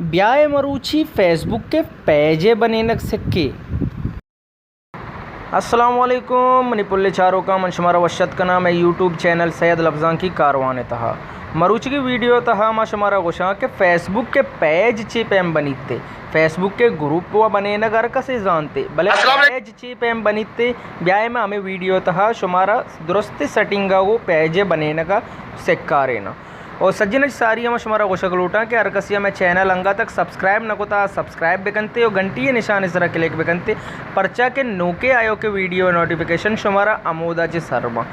بیائے مروچی فیس بک ءِ پیج ءِ بنینگ سکے۔ السلام علیکم منی پلیں چاروکاں، من شمارا وش اتک کناں مئے یوٹیوب چینل سید لبزانکی کاروان ءِ تہا۔ مروچیگی ویڈیو ءِ تہا ما شمارا گوشاں کہ فیس بک ءِ پیج چے پیم بنیت۔ فیس بک ءِ گروپ ءَ بنینگ ہر کسے زانت، بلے السلام علیکم۔ پیج چے پیم بنیت؟ بیائے ما ہمے ویڈیو ءِ تہا شمارا درستیں سیٹنگ ءَ گوں پیج ءِ بنینگ ءَ سکاریناں۔ او سجیناں چہ ساری ہم شمارا گوشگ لوٹاں کہ ہر کسی ہمے چینل انگت تک سبسکرائب نہ کتا، سبسکرائب بکنتے او گھنٹی ءِ نشان ءِ سرا کلک بکنتے، پرچا کہ نوکیں آیوکیں ویڈیو ءِ نوٹیفیکیشن شمارا ہمودا چہ سر باں۔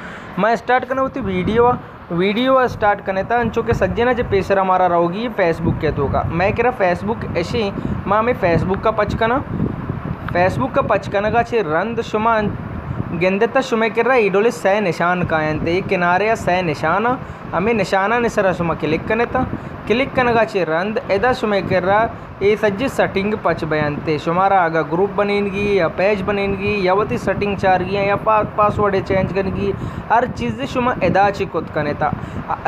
ما اسٹارٹ کناں وتی ویڈیو ءَ۔ ویڈیو ءَ اسٹارٹ کنتا، انچو کہ سجیناں چہ پیسرا مارا روگی فیس بک ءِ توکا۔ مئے کرا فیس بک اشیں، ما ہمے فیس بک ءَ پچ کناں۔ فیس بک ءَ پچ کنگ ءَ چہ رند شما گندتا شمئے کرا اے ڈولیں سئے نشان کاینت، اے کنارے ءَ سئے نشان ءَ، ہمے نشانانی سرا شما کلک کنتا۔ کلک کنگ ءَ چہ رند ادا شمئے کرا اے سجیں سیٹنگ پچ بینت۔ شمارا اگاں گروپ بنینگی یا پیج بنینگی یا وتی سیٹنگ چارگی یا پا-، پاسورڈ چینج کنگی، ہر چیز شما ادا چہ کت کنتا۔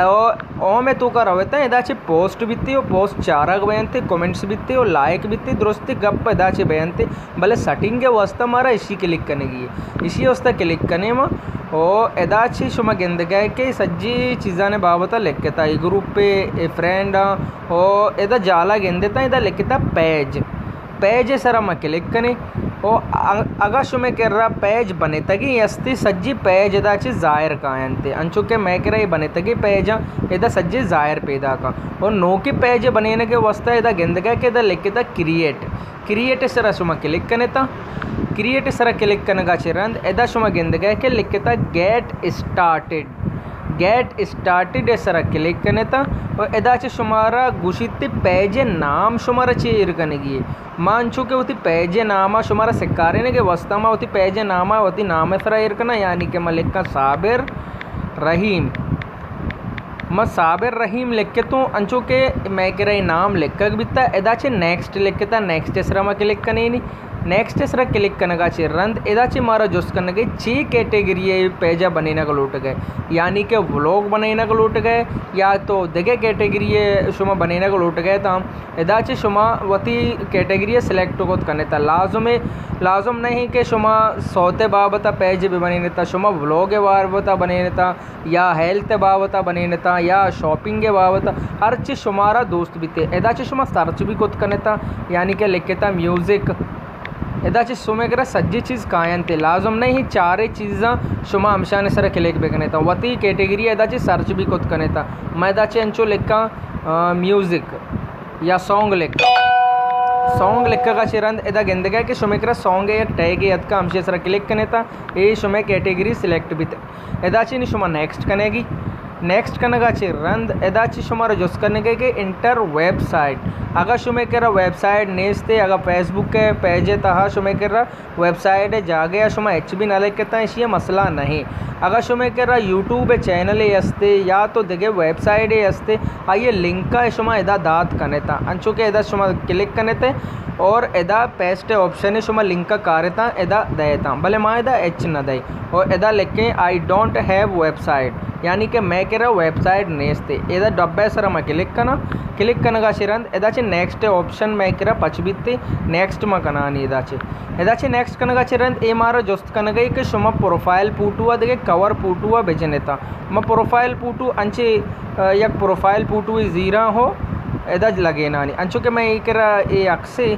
او، ہوم ءِ توکا روتا، ادا چہ پوسٹ بیتے او پوسٹ چارگ بینت، کمنٹس بیتے او لائک بیتے، درست گپ ادا چہ بینت۔ بلے سیٹنگ ءِ واسطہ مارا اشی کلک کنگی۔ اشی واسطہ کلک کنیں ما۔ او ادا چہ شما گندگئے کہ سجی چیزانی بابت ءَ لکھتا، اے گروپ ءِ، اے فرینڈ ءَ، او ادا جالا گندتا، ادا لکھتا پیج۔ پیج ءِ سرا ما کلک کنیں۔ او ا-، اگاں شمئے کرا پیج بنتگی استی، سجی پیج ادا چہ ظاہر کاینت۔ انچو کہ مئے کرا اے بنتگی پیج ءَ، ادا سجی ظاہر پیداک ءَ۔ او نوکیں پیج بنینگ ءِ واسطہ ادا گندگئے کہ ادا لکھتا کریئیٹ۔ کریئیٹ ءِ سرا شما کلک کنتا۔ کریئیٹ ءِ سرا کلک کنگا چہ رند ادا شما گندگئے کہ لکھتا گیٹ اسٹارٹڈ۔ گیٹ اسٹارٹڈ ءِ سرا کلک کنتا و ادا چہ شمارا گوشیت پیج ءِ نام شمارا چے ایر کنگی۔ ما انچو کہ وتی پیج ءِ نام ءَ شمارا سکارینگ ءِ واسطہ ما وتی پیج ءِ نام ءَ وتی نام ءِ سرا ایر کناں، یعنی کہ ما لکھاں صابر رحیم۔ ما صابر رحیم لکھتوں، انچو کہ مئے کرا اے نام لکھگ بیتا، ادا چہ نیکسٹ لکھتا، نیکسٹ ءِ سرا ما کلک کنینی۔ نیکسٹ ءِ سرا کلک کنگا چہ رند ادا چہ مارا جست کنگے چے کیٹیگری ءِ پیج ءَ بنینگ لوٹگئے، یعنی کہ ولاگ بنینگ لوٹگئے یا تو دگہ کیٹیگری ءِ شما بنینگ لوٹگئے تاں ادا چہ شما وتی کیٹیگری ءَ سلیکٹ کت کنتا۔ لازم ءَ، لازم نہیں کہ شما سوت ءِ بابت ءَ پیج بہ بنینتا، شما ولاگ ءِ بابت ءَ بنینتا یا ہیلتھ ءِ بابت ءَ بنینتا یا شاپنگ ءِ بابت ءَ، ہر چی شمارا دوست بیتے۔ ادا چہ شما سرچ بھی کت کنتا، یعنی کہ لکھتا میوزک۔ ادا چہ شمئے کرا سجی چیز کاینت، لازم نہیں چارے چیزاں شما ہمشانی سرا کلک بکنتا۔ وتی کیٹیگری ادا چہ سرچ بھی کت کنتا۔ ما ادا چہ انچو لکھاں، آ، میوزک۔ یا سانگ لکھ۔ سانگ لکھگا چہ رند ادا گندگئے کہ شمئے کرا سانگ ءِ یک ٹیگے اتکا، ہمشی سرا کلک کنتا، اے شمئے کیٹیگری سلیکٹ بیت۔ ادا چہ نی شما نیکسٹ کنگی۔ نیکسٹ کنگا چہ رند ادا چہ شمارا جست کنگے کہ انٹر ویب سائٹ۔ اگاں شمئے کرا ویب سائٹ نیستے، اگاں فیس بک ءِ پیج ءِ تہا شمئے کرا ویب سائٹ ءِ جاگہ ءَ شما ہچ بھی نہ لکھتاں، ایشی ءَ مسئلہ نہیں۔ اگاں شمئے کرا یوٹیوب ءِ چینلے استے یا تو دگہ ویب سائٹے استے، آئی ءِ لنک ءَ شما ادا دات کنتا، انچو کہ ادا شما کلک کنتے اور ادا پیسٹ آپشن ءَ شما لنک ءَ کارتاں، ادا دئیتاں، بلے ما ادا ہچ نہ دئے اور ادا لکھیں I don't have website, یعنی کہ مئے کرا ویب سائٹ نیستے۔ ادا ڈبہ ءِ سرا ما کلک کناں، کلک کنگا چہ رند ادا چہ نیکسٹ آپشن مئے کرا پچ بیتے، نیکسٹ ما کنانی ادا چہ۔ ادا چہ نیکسٹ کنگا چہ رند اے مارا جست کنگئی کہ شما پروفائل فوٹو ءَ دگہ کور فوٹو ءَ بجنتا۔ ما پروفائل فوٹو انچے، آ، یک پروفائل فوٹو زیراں ہو ادا لگینانی۔ انچو کہ میں اے کرا اے عکسے،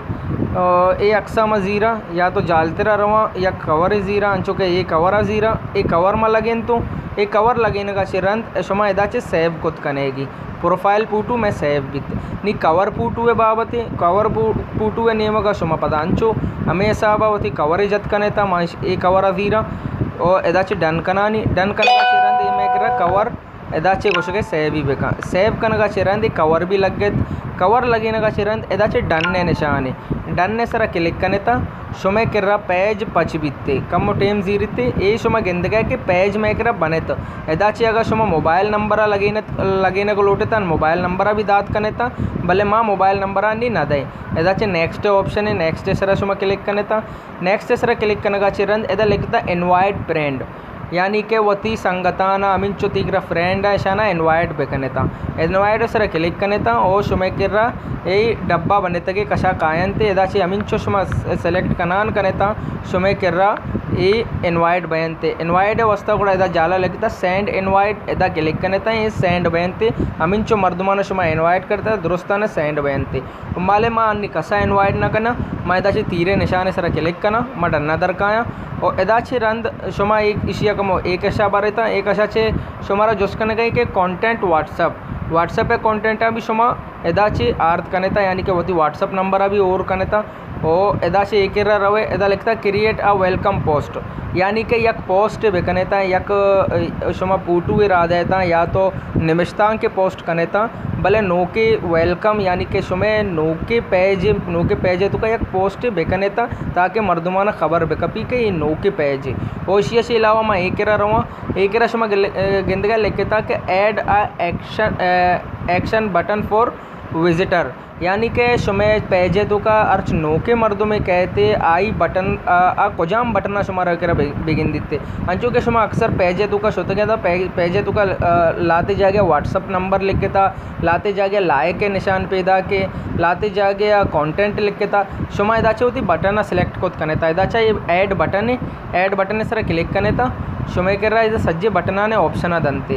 آ، اے عکسا ما زیراں یا تو جالترا رواں یک کور زیراں، انچو کہ اے کور زیراں، اے کور ما لگینتوں۔ اے کور لگینگا چہ رند شما ادا چہ سیو کت کنیگی۔ پروفائل فوٹو مئے سیو بیت۔ نی کور فوٹو ءِ بابت ءَ، کور فو-، فوٹو ءِ نیمگ ءَ شما پدا انچو ہمے حساب ءَ وتی کور ءَ جت کنیت، ما اش-، اے کور ءَ زیراں او ادا چہ ڈن کنانی، ڈن کنگ ءَ چہ رند اے مئے کرا کور ادا چہ گوشگ ءَ سیو بھی بکن۔ سیو کنگ ءَ چہ رند اے کور بھی لگت۔ کور لگینگ ءَ چہ رند ادا چہ ڈن ءِ نشان ءَ، ڈن ءِ سرا کلک کنیت۔ شمئے کرا پیج پچ بیت، کمو ٹیم زیریت، اے شما گندگئے کہ پیج مئے کرا بنت۔ ادا چہ اگاں شما موبائل نمبر ءَ لگینت، لگینگ لوٹتاں، موبائل نمبر ءَ بھی دات کنتاں، بلے ما موبائل نمبر ءَ نی نہ دئیں۔ ادا چہ نیکسٹ آپشن ءَ، نیکسٹ ءِ سرا شما کلک کنتاں۔ نیکسٹ ءِ سرا کلک کنگا چہ رند ادا لکھتا انوائٹ فرینڈ۔ یعنی کہ وتی سنگتانا، ہمینچو تئی کرا فرینڈ ایں، اشانا انوائٹ بکنتاں۔ انوائٹ سرا کلک کنتاں او شمئے کرا اے ڈبہ بنتگے کشا کاینت۔ ادا چہ ہمینچو شما سلیکٹ کنان کنتاں، شمئے کرا اے انوائٹ بینت۔ انوائٹ واسطہ گڑا ادا جالا لکھتا سینڈ انوائٹ، ادا کلک کنتاں، اے سینڈ بینت۔ ہمینچو مردمانا شما انوائٹ کرتا، درستانا سینڈ بینت۔ مالے ما انی کسا انوائٹ نہ کناں، ما ادا چہ تیرے نشانے سرا کلک کناں، ما ڈنا در کایاں۔ او ادا چہ رند شما ایک اشیا کمو ایک اشا برتاں، ایک اشا چہ شمارا جست کنگا ایں کہ content what's app, what's app کانٹینٹا بھی شما ادا چہ آرت کنتاں، یعنی کہ وتی واٹس ایپ نمبرا بھی اور کنتاں۔ او ادا چہ ایک را روے، ادا لکھتا کریئیٹ ا ویلکم پوسٹ، یعنی کہ یک پوسٹ بکنتاں، یک، اه، شما پوٹو را دیتاں یا تو نمشتانک پوسٹ کنتاں، بلے نوکے ویلکم، یعنی کہ شمئے نوکے پیج، نوکے پیج توکا یک پوسٹ بکنتاں تاکہ مردمانا خبر بکپی کہ اے نوکے پیج۔ او اشیا چہ علاوہ ما ایک را رواں، ایک را شما گل-، اه، گندگا لکھتا کہ ایڈ ا ایکشن، اه، ایکشن بٹن فار وزیٹر، یعنی کہ شمئے پیج توکا ہرچ نوکے مردمے کئیت، آئی بٹن، ا، ا کجام بٹنا شمارا کرا بہ-، بگندیت۔ انچو کہ شما اکثر پیج توکا شتگے تا پے-، پیج توکا، ا، لاتے جاگہ واٹس ایپ نمبر لکھتا، لاتے جاگہ لائک نشان پیداک، لاتے جاگہ کانٹینٹ لکھتا، شما ادا چہ وتی بٹنا سلیکٹ کت کنتا۔ ادا چہ ایڈ بٹن، ایڈ بٹن سرا کلک کنتا، شمئے کرا ادا سجے بٹنانے آپشنا دنت۔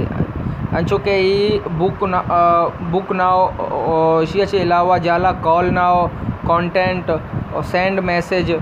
انچو کہ ای بک نا-، ا، بک ناؤ، او، اشیا چہ علاوہ جالا کال ناؤ، کانٹینٹ، او، سینڈ میسج،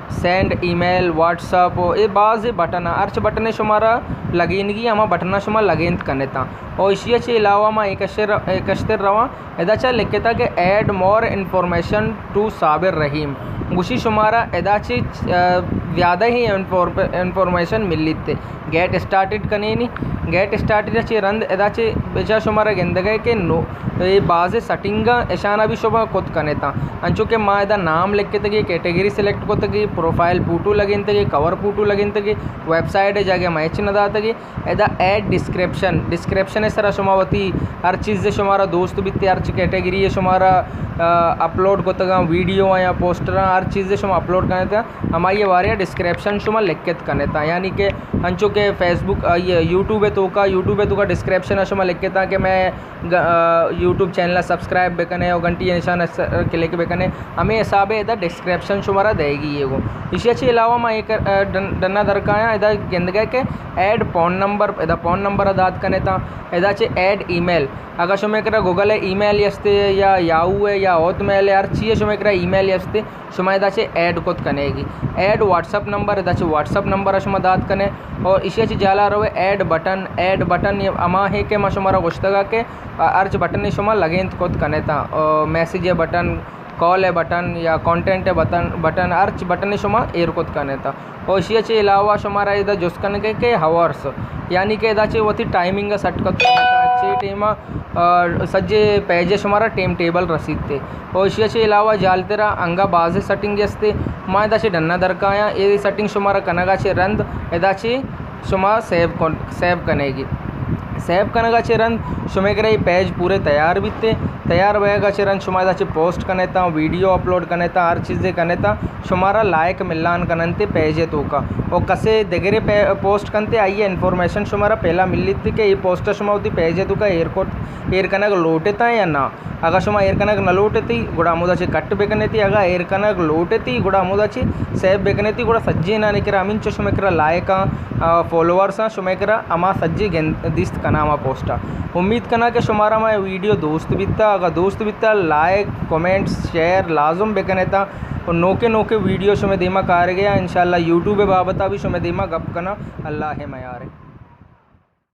سینڈ ای میل، واٹس ایپ، او، اے باز بٹن، ہرچ بٹنے شمارا لگینگی، ہما بٹنا شما لگینت کنتاں۔ او اشیا چہ علاوہ ما ایک اشتر، ایک اشتر رواں، ادا چہ لکھتا کہ ایڈ مور انفارمیشن ٹو صابر رحیم۔ گوشی شمارا ادا چہ، ا، زیادہ ہی انفور-، انفارمیشن ملیت۔ گیٹ اسٹارٹڈ کنینی، گیٹ اسٹارٹڈ چہ رند ادا چہ بچا شمارا گندگے کہ نو، اے بازیں سیٹنگاں اشانا بھی شما کت کنتاں۔ انچو کہ ما ادا نام لکھتگی، کیٹیگری سلیکٹ کتگی، پروفائل فوٹو لگینتگی، کور فوٹو لگینتگی، ویب سائٹ جاگہ ما ہچ نہ داتگی۔ ادا ایڈ ڈسکرپشن، ڈسکرپشن سرا شما وتی ہر چیز شمارا دوست بیت، ہر چی کیٹیگری شمارا، آ، اپلوڈ کتگاں، ویڈیو آں یا پوسٹراں، ہر چیز شما اپلوڈ کنتاں، ہمائی بارے ڈسکرپشن شما لکھت کنتاں۔ یعنی کہ انچو کہ فیس بک، آ، یہ یوٹیوب توکا، یوٹیوب توکا ڈسکرپشن شما لکھتاں کہ میں گ-، آ، یوٹیوب چینل سبسکرائب بکنے اور گھنٹی نشان س-، کلک بکنے۔ ہمیں حساب ادا ڈسکرپشن شمارا دے گی یہ گو۔ اشیا چہ علاوہ ما ایک، آ، ڈن-، ڈنا درکایاں ادا گندگے کہ ایڈ فون نمبر، ادا فون نمبر دات کنتاں، ادا چہ ایڈ ای میل۔ اگر شمے کرا گوگل ای میل یستے یا یاہو ہے یا ہوت میل ہے، ہر چیز شمے کرا ای میل یستے، شما ادا چہ ایڈ کت کنے گی۔ ایڈ واٹس ایپ نمبر، ادا چہ واٹس ایپ نمبر شما دات کنے۔ اور اشیا چہ جالا روے ایڈ بٹن، ایڈ بٹن یہ ہما ہے کہ ما شمارا گوشتگا کہ ہرچ بٹن شما لگینت کت کنے تا، میسج بٹن، کال بٹن یا کانٹینٹ بٹن، بٹن، ہرچ بٹن شما ایر کت کنے تا۔ اور اشیا چہ علاوہ شمارا ادا جست کنگے کہ ہاورس، یعنی کہ ادا چہ وتی ٹائمنگ سیٹ کت کنے تا، چے ٹائما، آ، سجے پیج شمارا ٹائم ٹیبل رسیت تے۔ اور اشیا چہ علاوہ جالترا انگا بازیں سیٹنگ استے، ما ادا چہ ڈنا درکایاں، اے سیٹنگ شمارا کنگا چہ رند ادا چہ شما سیو کن-، سیو کنے گی۔ سیو کنگا چہ رند شمے کرا اے پیج پورے تیار بیتے۔ تیار بیگا چہ رند شما ادا چہ پوسٹ کنے تا، ویڈیو اپلوڈ کنے تا، ہر چیزے کنے تا، شمارا لائک ملان کننتے پیج توکا۔ او کسے دگرے پے-، پوسٹ کنتے، آئی انفارمیشن شمارا پہلا ملیت کہ اے پوسٹ شما وتی پیج توکا ایر کت، ایر کنگ لوٹتا یا نا۔ اگاں شما ایر کنگ نہ لوٹتی، گڑا ہمودا چہ کٹ بکنیتی۔ اگاں ایر کنگ لوٹتی، گڑا ہمودا چہ سیو بکنیتی۔ گڑا سجینانی کرا ہمینچو شمے کرا لائکاں، آ، فالوورساں شمے کرا ہما سجی گند-، دیست کنا ہما پوسٹا۔ امید کنا کہ شمارا ہما ویڈیو دوست بیتا۔ اگاں دوست بیتا، لائک، کمنٹس، شیئر لازم بکنیتا۔ اور نوکے نوکے ویڈیو شمے دیما کارگیا۔ انشاءاللہ یوٹیوب بابتا بھی شمے دیما گپ کنا۔ اللہ میارے۔